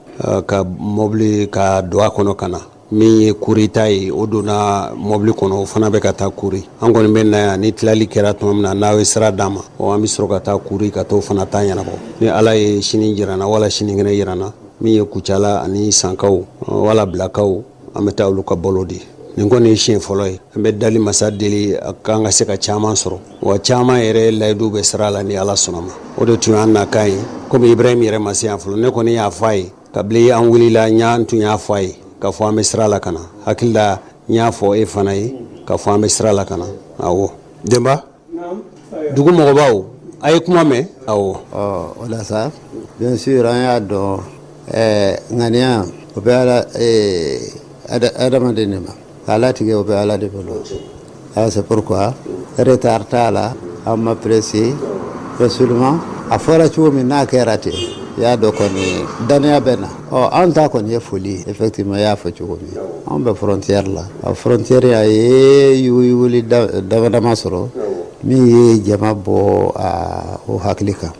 ka mobili ka don a kɔnɔ ka na. Min ye Kuri ta ye, o donna mobili kɔnɔ, o fana bɛ ka taa Kuri. An kɔni bɛ na yan, ni tilali kɛra tuma min na, n'aw ye sira d'an ma, ɔ an bɛ sɔrɔ ka taa Kuri ka t'o fana ta ɲɛnabɔ. Ni Ala ye sini jira n na wala sinikɛnɛ jira n na, min ye Kucala ani Sankaw wala Bilakaw, an bɛ taa olu ka balo di. Nin kɔni ye siɲɛ fɔlɔ ye. An bɛ dali masa deli a k'an ka se ka caman sɔrɔ, wa caman yɛrɛ layidu bɛ sira la ni Ala sɔnna ma. O de tun y'an nakan ye. Komi Ibrahim yɛrɛ ma se yan fɔlɔ, ne kɔni y'a fɔ a ye kabini an wulila, n tun y'a fɔ a ye k'a fɔ an bɛ sira la ka na. Hakili la n y'a fɔ e fana ye k'a fɔ an bɛ sira la ka na. Awɔ Denba, dugu mɔgɔbaw, a ye kuma mɛn. Awɔ. Ɔ o la sa, bien sûr, an y'a dɔn ŋaniya o bɛ ala adamaden de ma, k'a latigɛ o bɛ Ala de bolo. Ah, c'est pourquoi retard t'a la, an ma pressé, mais seulement a fɔra cogo min n'a kɛra ten, i y'a dɔn kɔni dannaya bɛ na. Ɔ an ta kɔni ye foli ye. Effectivement, i y'a fɔ cogo min, anw bɛ frontière la. A frontière a ye yuguyuguli dama dama sɔrɔ min ye jama bɔ a o hakili kan.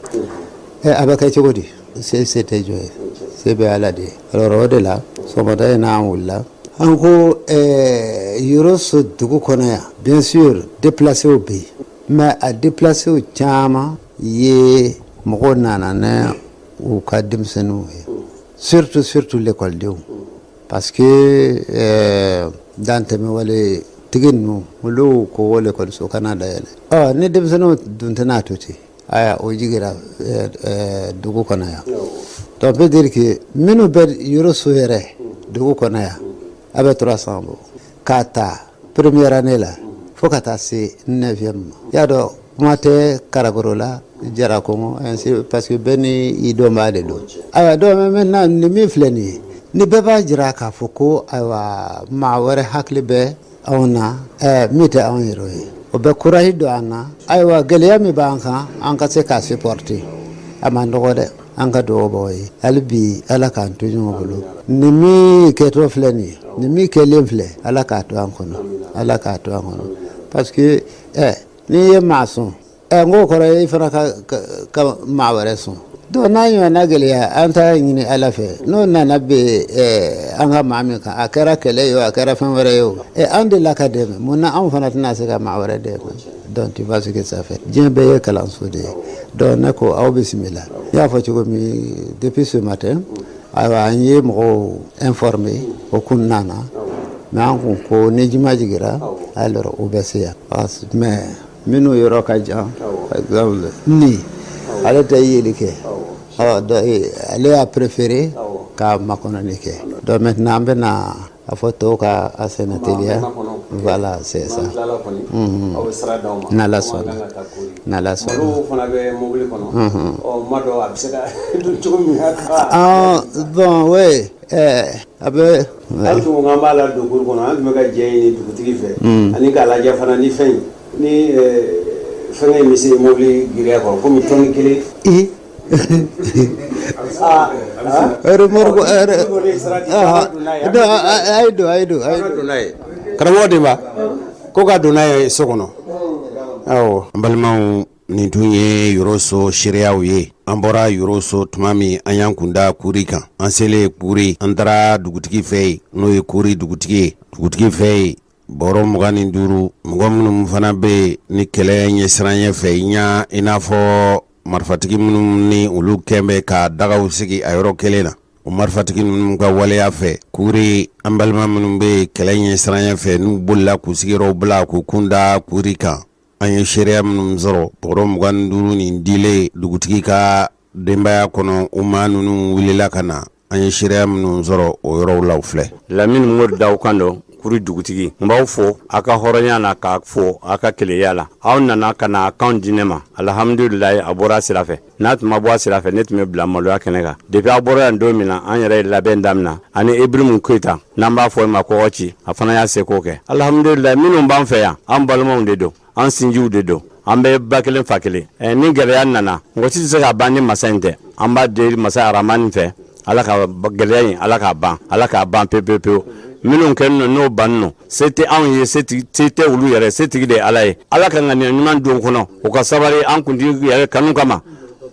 Ɛ a bɛ kɛ cogo di? Se se tɛ jɔ ye, se bɛ Ala de ye. Alors o de la, sɔgɔmada in na, an wulila, an ko Yoroso dugu kɔnɔ yan, bien sûr, déplacés bɛ yen, mais a déplacés caman ye mɔgɔw nana ni u ka denmisɛnninw ye, surtout surtout l'écoledenw, parce que dantɛmɛwale tigi ninnu, olu ko l'école kana dayɛlɛ. Ɔ ni denmisɛnninw dun tɛna to ten, aya o jigira dugu kɔnɔ yan. Donc on peut dire que minnu bɛ Yoroso yɛrɛ dugu kɔnɔ yan, a bɛ 300 bɔ, k'a ta première année la fo ka taa se neuvième ma. I y'a dɔn, kuma tɛ Karagoro la, Jarakongo ainsi, parce que bɛɛ ni i dɔnbaa de don. Ayiwa, donc maintenant, nin min filɛ nin ye, ni bɛɛ b'a jira k'a fɔ ko ayiwa, maa wɛrɛ hakili bɛ anw na min tɛ anw yɛrɛ ye. O bɛ courage don an na. Ayiwa, gɛlɛya min b'an kan, an ka se k'a supporter, a man dɔgɔ dɛ. An ka dugawu b'aw ye hali bi, Ala k'an to ɲɔgɔn bolo. Nin min kɛtɔ filɛ nin ye, nin min kɛlen filɛ, Ala k'a to an kɔnɔ, Ala k'a to an kɔnɔ, parce que n'i ye maa sɔn, n k'o kɔrɔ ye i fana ka maa wɛrɛ sɔn. Donc n'a ɲɔgɔnna gɛlɛya, an t'a ɲini Ala fɛ, n'o nana bɛ an ka maa min kan, a kɛra kɛlɛ ye o, a kɛra fɛn wɛrɛ ye o, an delila ka dɛmɛ, mun na anw fana tɛna se ka maa wɛrɛ dɛmɛ? Donc tu vois ce que ça fait. Diɲɛ bɛɛ ye kalanso de ye. Donc ne ko aw bisimila. N y'a fɔ cogo min, depuis ce matin, ayiwa, an ye mɔgɔw informé, o kun nana, mais an kun ko ni juma jigira, alors u bɛ se yan. Mais minnu yɔrɔ ka jan, par exemple ni ale tɛ yeli kɛ, ɔ, donc ale y'a préféré ka makɔnɔni kɛ. Donc maintenant an bɛna a fɔ tɔw ka a sɛnɛ teliya. Voilà, c'est ça. N'Ala sɔnna, n'Ala sɔnna. Malo fana bɛ mobili kɔnɔ. Ɔ, ma dɔn a bɛ se ka dun cogo min. Ah bon, oui, a bɛ. An tun ko k'an b'a la don kuru kɔnɔ, an tun bɛ ka jɛ ɲini dugutigi fɛ ani k'a lajɛ fana ni fɛn in ni fɛngɛ in bɛ se mobili giriya kɔrɔ, komi tɔni kelen. Remorque, a ye don, a ye don, a ye don n'a ye. Karamɔgɔ Denba ko ka don n'a ye so kɔnɔ, awɔ. An balimaw, nin tun ye Yoroso seereyaw ye. An bɔra Yoroso tuma min, an y'an kunda Kuri kan. An selen Kuri, an taara dugutigi fɛ yen, n'o ye Kuri dugutigi ye. Dugutigi fɛ yen, bɔrɔ 25, mɔgɔ minnu fana bɛ yen ni kɛlɛ ɲɛsiranɲɛ fɛ, i ɲa i n'a fɔ marifatigi minnu ni olu kɛn bɛ ka dagaw sigi a yɔrɔ kelen na, o marifatigi ninnu ka waleya fɛ, Kuri an balima minnu bɛ yen kɛlɛ ɲɛsiranɲɛ fɛ, n'u bolila k'u sigiyɔrɔw bila k'u kunda Kuri kan, an ye seereya minnu sɔrɔ, bɔrɔ 25 nin dilen dugutigi ka denbaya kɔnɔ, u maa ninnu wulila ka na. An ye seereya minnu sɔrɔ o yɔrɔw la, u filɛ. Lamini Mori Daw kan don, Kuri dugutigi. N b'aw fo a ka hɔrɔnya la, k'a fo a ka keleya la. Aw nana ka na kan di ne ma, alihamudulilayi, a bɔra a sira fɛ. N'a tun ma bɔ a sira fɛ, ne tun bɛ bila maloya kɛnɛ kan. Depuis aw bɔra yan don min na, an yɛrɛ ye labɛn daminɛ ani Ibrahim Koyita, n'an b'a fɔ ma kɔgɔ ci, a fana y'a seko kɛ. Alihamudulilayi, minnu b'an fɛ yan, an balimaw de don, an sinjiw de don, an bɛ ba kelen fa kelen. Ni gɛlɛya nana, mɔgɔ si tɛ se ka ban ni masa in tɛ. An b'a deli masa Aramani fɛ, Ala ka gɛlɛya in, Ala k'a ban, Ala k'a ban pewu pewu pewu. Minnu kɛlen don n'o bannen don, se tɛ anw ye, se tɛ olu yɛrɛ, setigi de ye Ala ye. Ala ka ŋaniya ɲuman don kɔnɔ, u ka sabali an kuntigi yɛrɛ kanu kama,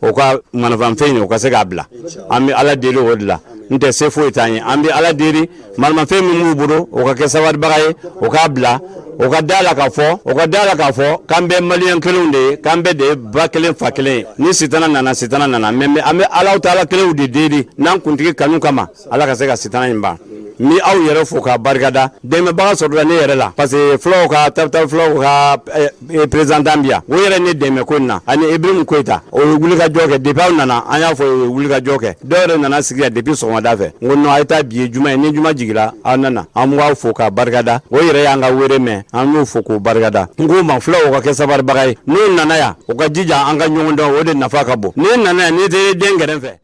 u ka manafɛnfɛn in, u ka se k'a bila. An bɛ Ala deli o de la, n tɛ se foyi t'an ye. An bɛ Ala deli, maramafɛn min b'u bolo, o ka kɛ sabalibaga ye, o k'a bila, o ka da la k'a fɔ, o ka da la k'a fɔ k'an bɛɛ maliyɛn kelenw de ye, k'an bɛɛ de ye ba kelen fa kelen ye. Ni sitana nana, sitana nana, mais an bɛ Alahu taala kelenw de deli n'an kuntigi kanu kama, Ala ka se ka sitana in ban. N bɛ aw yɛrɛ fo k'a barikada. Dɛmɛbaga sɔrɔla ne yɛrɛ la, parce que fulaw ka tabita, fulaw ka président bi yan, o yɛrɛ ne dɛmɛ ko in na, ani Ibrahim Koyita, o ye wulikajɔ kɛ. Depuis aw nana, an y'a fɔ, o ye wulikajɔ kɛ. Dɔw yɛrɛ nana sigi yan depuis sɔgɔmada fɛ. N ko non, a ye taa, bi ye juma ye, ni juma jigira aw nana. An b'aw fo k'a barikada. O yɛrɛ y'an ka wele mɛn, an y'o fo k'o barikada. N k'o ma, fulaw ka kɛ sabalibaga ye, n'u nana yan, u ka jija an ka ɲɔgɔn dɔn, o de nafa ka bon. N'i nana yan, n'i tɛ den kɛrɛfɛ.